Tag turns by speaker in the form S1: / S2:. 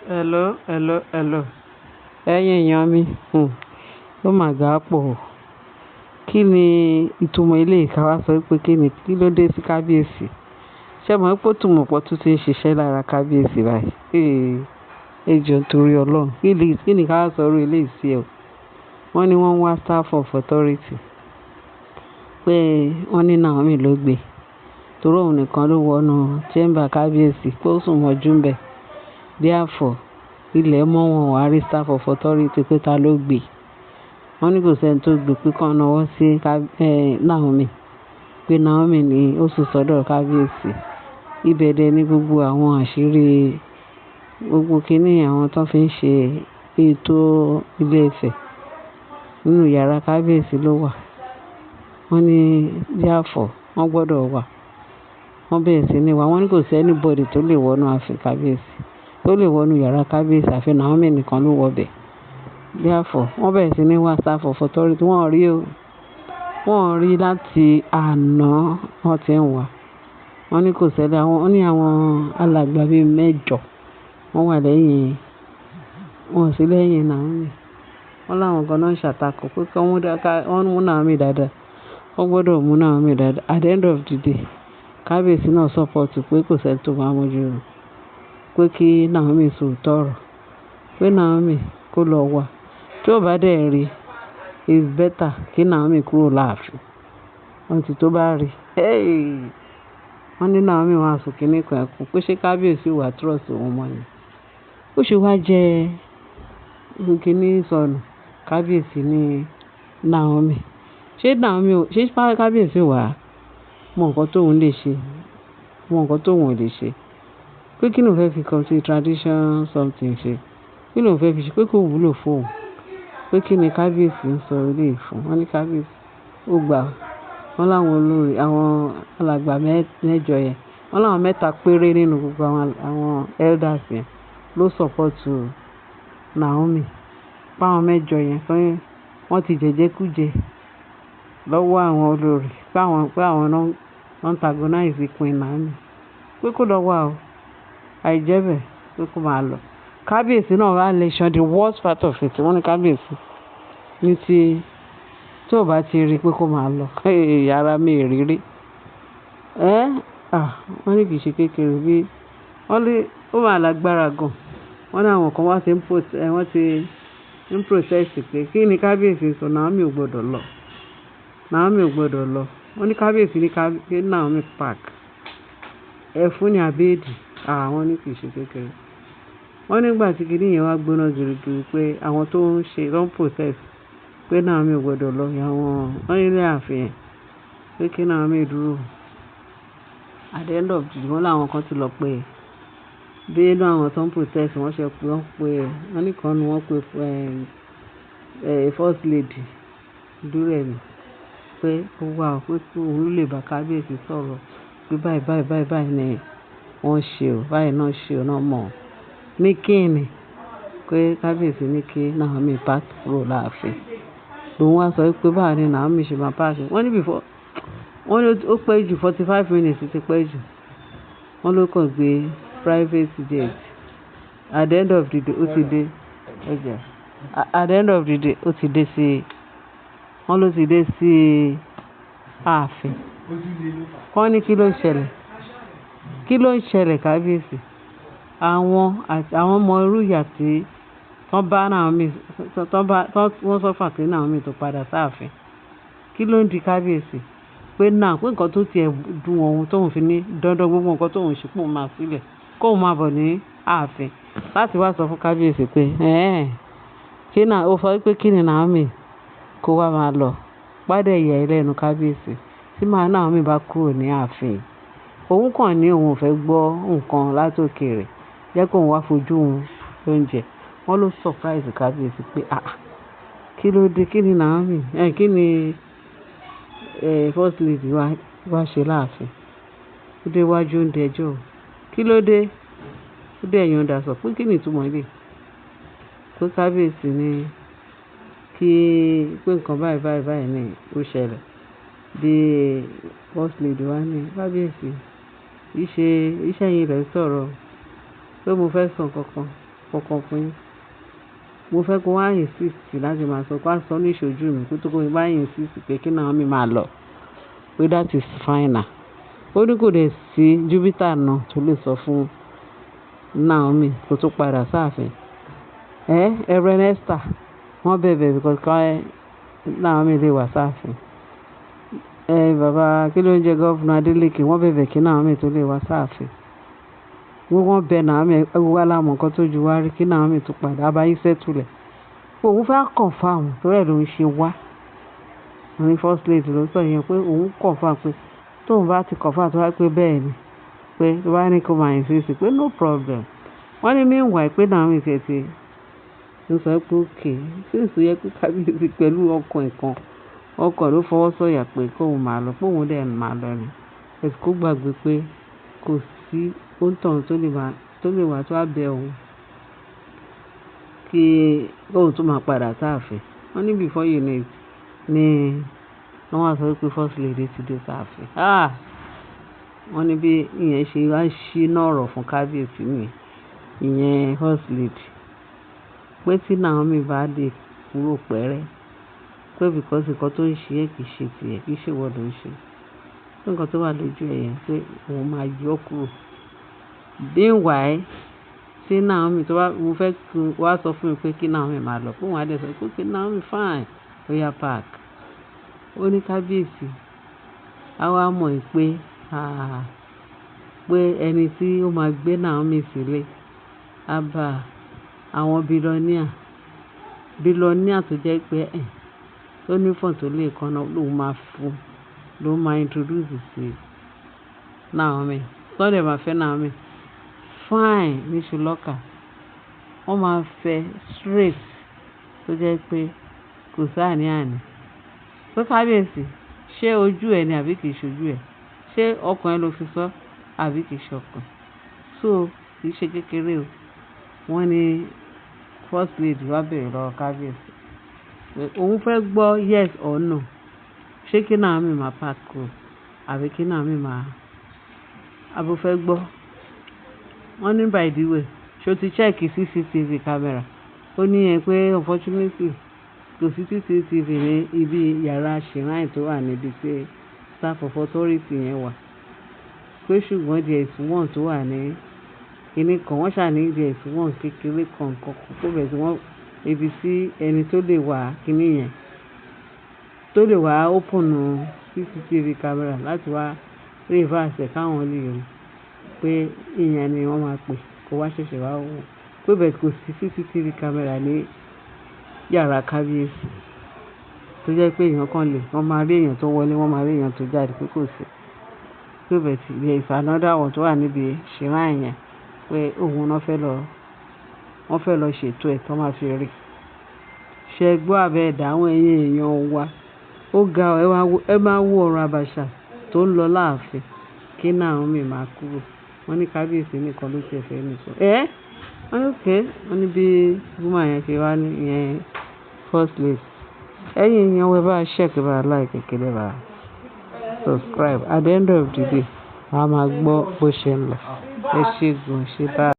S1: Hello, hello, hello. Ẹ̀yin èèyàn mi, ó mà ga pọ̀ o. Kí ni ìtumọ̀ eléyìí ká wá sọ pé kí ni, kí ló dé sí kábíyèsí? Ṣé ẹ mọ̀ pé òtúmọ̀pọ̀ tún ti ń ṣiṣẹ́ lára kábíyèsí báyìí? Ẹ jọ̀ọ́ nítorí Ọlọ́run. Kí ni ká wá sọ irú eléyìí sí o? Wọ́n ní wọ́n ń wá staff of authority. Pé wọ́n ní Naomi ló gbé. Torí òun nìkan ló wọnú chamber kábíyèsí pé ó sùn mọ́jú ń bẹ. Therefore, ilẹ̀ mọ́ wọn wá rí staff of authority pé ta ló gbé. Wọ́n ní kò sí ẹni tó gbé pé kí wọ́n nawọ́ sí Naomi. Pé Naomi ni ó sùn sọ́dọ̀ kábíyèsí. Ibẹ̀ dẹ ní gbogbo àwọn àṣírí, gbogbo kíní àwọn tó fi ń ṣe ètò ilé Ifẹ̀ nínú yàrá kábíyèsí ló wà. Wọ́n ní therefore wọ́n gbọdọ̀ wà. Wọ́n bẹ̀rẹ̀ sí ní wá. Wọ́n ní kò sí anybody tó lè wọnú ààfin kábíyèsí, tó lè wọnú yàrá kábíyèsí àfi Naomi nìkan ló wọ bẹ̀. Therefore, wọ́n bẹ̀rẹ̀ sí ní wá staff of authority. Wọ́n ò rí o. Wọ́n ò rí láti àná wọ́n ti ń wá. Wọ́n ní kò ṣẹlẹ̀. Wọ́n ní àwọn alàgbà bí mẹ́jọ wọ́n wà lẹ́yìn, wọ́n sì lẹ́yìn Naomi. Wọ́n láwọn kan náà ń ṣàtakò pé kí wọ́n mú Naomi dáadáa. Wọ́n gbọdọ̀ mú Naomi dáadáa. At the end of the day, kábíyèsí náà support pé kò sí ẹni tó máa mójú ru. Pé kí Naomi sọ òótọ́ ọ̀rọ̀. Pé Naomi kó lọ wá. Tí ó bá dẹ̀ rí, it's better kí Naomi kúrò láàfin. Until tó bá rí. Hey! Wọ́n ní Naomi wá sùn kíní kan ẹkún pé ṣé kábíyèsí wà trust òun mọ́ ni. Ó ṣe wá jẹ́ kíní sọnù. Kábíyèsí ní Naomi. Ṣé Naomi ò, ṣé kábíyèsí wà mọ nǹkan tó òun lè ṣe, mọ nǹkan tó òun ò lè ṣe. Pé kí ló fẹ́ fi culture tradition something ṣe. Kí ló fẹ́ fi ṣe pé kò wúlò fún òun. Pé kí ni kábíyèsí ń sọ eléyìí fún. Wọ́n ní kábíyèsí ó gbà. Wọ́n láwọn olórí, àwọn alàgbà mẹ́jọ yẹn. Wọ́n láwọn mẹ́ta péré nínú gbogbo àwọn elders yẹn ló support Naomi. Pé àwọn mẹ́jọ yẹn pé wọ́n ti jẹ́jẹ́kújẹ lọ́wọ́ àwọn olórí. Pé àwọn náà antagonize Queen Naomi. Pé kó lọ wá o. Àìjẹ́bẹ̀ pé kó máa lọ. Kábíyèsí náà wá lè ṣan the worst part of it. Wọ́n ní kábíyèsí ní tí ò bá ti rí pé kó máa lọ. Hey, ara mi rí rí. Ẹ́, ah, wọ́n ní kì í ṣe kékeré bí wọ́n lé, ó máa lágbára gan. Wọ́n ní àwọn kan wá tí ń wọ́n ti ń protest pé kí ni kábíyèsí sọ Naomi ò gbọdọ̀ lọ. Naomi ò gbọdọ̀ lọ. Wọ́n ní kábíyèsí ní kí Naomi pack. Ẹ̀fún ni àbí èdì. Ah, wọ́n ní kì í ṣe kékeré. Wọ́n nígbà tí kíní yẹn wá gbóná girigiri pé àwọn tó ń ṣe, tó ń protest pé Naomi ò gbọdọ̀ lọ. Àwọn, wọ́n ní ní ààfin yẹn pé kí Naomi dúró. At the end of the day, wọ́n láwọn kan ti lọ pé bí inú àwọn tó ń protest wọ́n ṣe pé wọ́n pé wọ́n ní kan nu wọ́n pé first lady Dúrẹ̀mí pé ó wà ó pé kí òun lè bá kábíyèsí sọ̀rọ̀ pé báyìí báyìí báyìí báyìí ni wọ́n ṣe o, báyìí náà ṣe o náà mọ̀. Ní kíni pé kábíyèsí ní kí Naomi pack kúrò láàfin. Lòun wá sọ wípé báwo ni Naomi ṣe máa pack. Wọ́n ní before, wọ́n ní ó pẹ́ jù 45 minutes ti pẹ́ jù. Wọ́n ló kàn gbé private jet. At the end of the day, ó ti dé. Okay. At the end of the day, ó ti dé sí, wọ́n ló ti dé sí ààfin. Wọ́n ní kí ló ń ṣẹlẹ̀? Kí ló ń ṣẹlẹ̀ kábíyèsí? Àwọn àti àwọn ọmọ irú ìyà tí wọ́n bá Naomi, tó bá, tó wọ́n suffer kí Naomi tó padà sí ààfin. Kí ló ń di kábíyèsí? Pé náà, pé nǹkan tó ti ẹ̀ dùn òun tó ń fi ní dandan gbogbo nǹkan tó ń ṣe pé òun máa fi lẹ̀, kó máa bọ̀ ní ààfin láti wá sọ fún kábíyèsí pé, "Ẹ́ẹ̀, kí náà" ó sọ wípé kí ni Naomi kó wá máa lọ. Pádà ìyà ẹ lẹ́nu kábíyèsí tí máa Naomi bá kúrò ní ààfin. Òun kàn ní òun ò fẹ́ gbọ́ nǹkan láti òkèèrè. Jẹ́ kó òun wá fojú òun lóúnjẹ. Wọ́n ló surprise kábíyèsí pé, "Àáà, kí ló dé? Kí ni Naomi? Ẹ̀, kí ni, first lady wá, wá ṣe láàfin?" Ó dé wájú ń dẹjọ́. Kí ló dé? Ó dé ẹ̀yìn ó dà sọ pé kí ni ìtumọ̀ eléyìí? Pé kábíyèsí ní kí pé nǹkan báyìí báyìí báyìí ni ó ṣẹlẹ̀. Bí first lady wá ní kábíyèsí, ìṣe, iṣẹ́ yín lẹ̀ ń sọ̀rọ̀ pé mo fẹ́ sọ nǹkan kan. kankan fún yín. Mo fẹ́ kó wá insist láti máa sọ, kó wá sọ ní ìṣojú mi pé tó kó bá insist pé kí Naomi máa lọ, pé that is final. Ó ní kò dẹ̀ sí Jupiter náà tó lè sọ fún Naomi kó tó padà sáàfin. Eh, Reverend Esther, wọ́n bẹ̀bẹ̀ because ká Naomi lè wá sáàfin. Eh, bàbá kí ló ń jẹ́ Governor Adeleke, wọ́n bẹ̀bẹ̀ kí Naomi tó lè wá sáàfin. Wọ́n bẹ Naomi, gbogbo wa la mọ̀ nǹkan tó ju wá rí kí Naomi tó padà. A bá yín settle ẹ̀. Òun fẹ́ confirm torí ẹ̀ ló ń ṣe wá. Ní first lady ló sọ yẹn pé òun confirm pé tóun bá ti confirm tó bá pé bẹ́ẹ̀ ni, pé tó bá ní kó máa insist pé no problem. Wọ́n ní meanwhile pé Naomi ti ẹ̀ ti ń sọ pé okay, since ó yẹ pé kábíyèsí pẹ̀lú ọkàn ẹ̀ kan, ọkàn ló fọwọ́ sọ̀yà pé kóun máa lọ, pé òun dẹ̀ máa lọ ni. But kó gbàgbé pé kò sí òǹtọ̀ún tó lè wá, tó lè wá tó wá bẹ òun kí kóun tó máa padà sáàfin. Wọ́n ní before you know it ní wọ́n wá sọ wípé first lady ti dé sáàfin. Ah! Wọ́n ní bí ìyẹn ṣe wá ṣíná ọ̀rọ̀ fún kábíyèsí nìyẹn, ìyẹn first lady. Pé tí Naomi bá lè kúrò pẹ́rẹ́, pé because nǹkan tó ń ṣe ẹ́ kì í ṣe ti ẹ̀, kì í ṣe ìwọ ló ń ṣe. Pé nǹkan tó wà lójú ẹ yẹn pé òun máa yọ kúrò. Meanwhile, tí Naomi tó bá, mo fẹ́ kí wá sọ fún mi pé kí Naomi máa lọ, pé òun á dẹ̀ sọ pé okay Naomi fine, oya pack. Ó ní kábíyèsí, a wá mọ̀ pé, ah, pé ẹni tí ó máa gbé Naomi sílé, á bá àwọn billionaire, billionaire tó jẹ́ pé ẹ̀, tó ní fọ̀n tó lè kaná ló máa fún, ló máa introduce sí Naomi. Tó dẹ̀ máa fẹ́ Naomi. Fine ní ṣùlọ́kà. Wọ́n máa fẹ́ straight tó jẹ́ pé kò sí àní-àní. Pé kábíyèsí, ṣé ojú ẹ ni àbí kì í ṣe ojú ẹ? Ṣé ọkàn ẹ ló fi sọ àbí kì í ṣe ọkàn? So kì í ṣe kékeré o. Wọ́n ní first lady wá bẹ̀rẹ̀ lọ́wọ́ kábíyèsí pé òun fẹ́ gbọ́ yes or no. Ṣé kí Naomi máa pack kúrò àbí kí Naomi máa, àbí o fẹ́ gbọ́? Wọ́n ní by the way, ṣé o ti check CCTV camera? Ó ní ẹ pé unfortunately kò sí CCTV ní ibi yàrá shrine tó wà níbi tí staff of authority yẹn wà. Pé ṣùgbọ́n there is one tó wà ní kíní kan, wọ́n ṣà ní there is one kékeré kan kan tó bẹ̀ sí wọ́n ibi tí ẹni tó lè wá kíní yẹn, tó lè wá open CCTV camera láti wá reverse ẹ̀ káwọn lè rí pé ìyẹn ni wọ́n máa pè kó wá ṣẹ̀ṣẹ̀ wá wò. Pé but kò sí CCTV camera ní yàrá kábíyèsí tó jẹ́ pé èèyàn kan lè, wọ́n máa rí èèyàn tó wọlé, wọ́n máa rí èèyàn tó jáde pé kò sí. Pé but there is another one tó wà níbi shrine yẹn pé òun náà fẹ́ lọ, wọ́n fẹ́ lọ ṣètò ẹ̀ tó máa fi rí. Ṣé ẹ gbọ́ àbí ẹ dáhùn ẹ̀yin èèyàn wa? Ó ga ọ, ẹ máa wo ọ̀rọ̀ àbàṣà tó ń lọ láàfin kí Naomi máa kúrò. Wọ́n ní kábíyèsí nìkan ló ti ẹ fẹ́ ní sọ. Ẹ́! Wọ́n ní okay. Wọ́n ní bí woman yẹn ṣe wá ní ìyẹn first lady. Ẹ̀yin èèyàn wa, ẹ bá share, kí ẹ bá like, kí ẹ bá subscribe. At the end of the day, a máa gbọ́ bó ṣe ń lọ. Ẹ ṣé gan, ṣé bye.